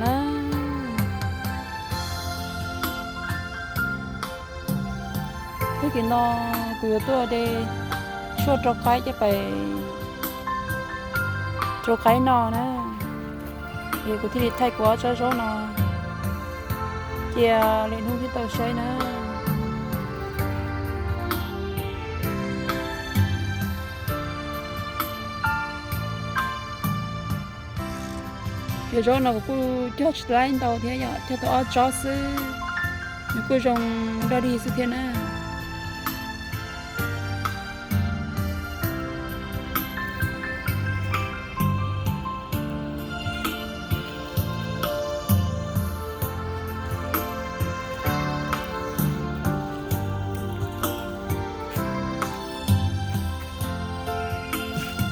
na. Tag kis no kuv yuav tuaj de tshuaj rau qaib coj pem rau qaib noj na. Es kuv thiaj li thaij kuv ob tsob zaub no cia lwm hnub thiaj tau saib na. Cov zaub no kuv kuj cog tsis tau ntau thiab yom, cog tau ob tsob xwb, nws kuj zoo dog dig xwb thiab na.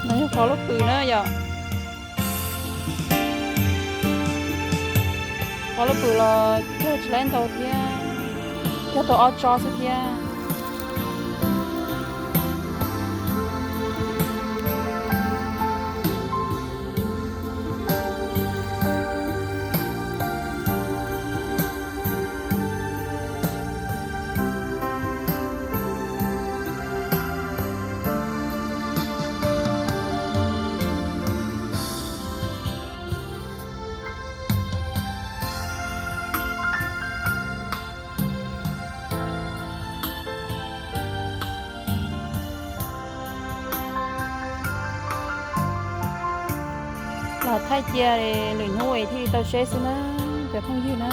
No yog qos lub pwm na yom. Qos lub pwm los cog tsis tau ntau thiab, cog tau ob tsob xwb thiab. Los thaij cia lwm hnub es thiaj li tau saib xwb na, cov phooj ywg na.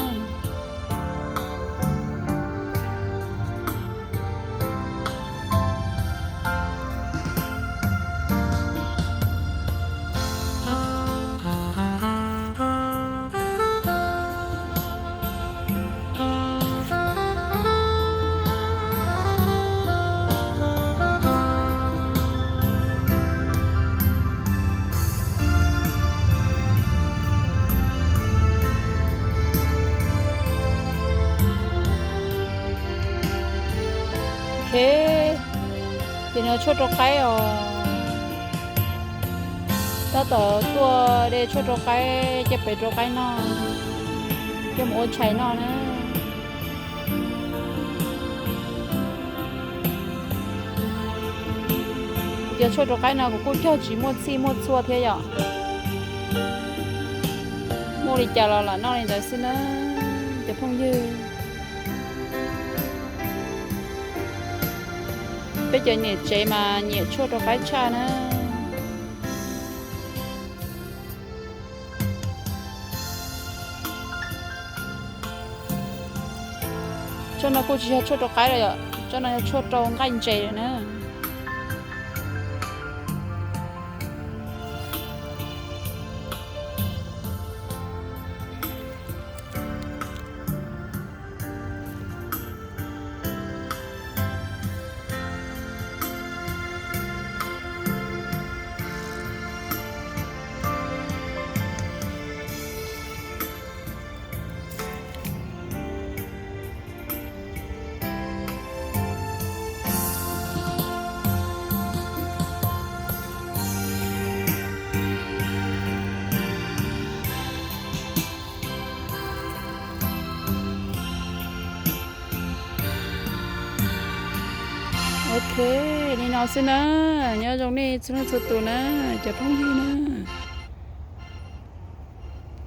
Ok, ces no tshuaj rau qaib os. Tab tom tuaj de tshuaj rau qaib coj pem rau qaib noj, coj mus ua tshais noj na. Cov tshuaj rau qaib no kuv kuj cog tsis muaj txhij muaj txhua thiab yom. Muaj li cas los lam noj li ntawd xwb na, cov phooj ywg. Peb cov niam tsev mas nyiam tshuaj rau qaib tshaj na. Tsob no kuj tsis yog tshuaj rau qaib lawm yom, tsob no yog tshuaj rau nqaij ntses lawm na. Ok, li no xwb na. Nyob zoo nej txhua leej txhua tus na, cov phooj ywg na.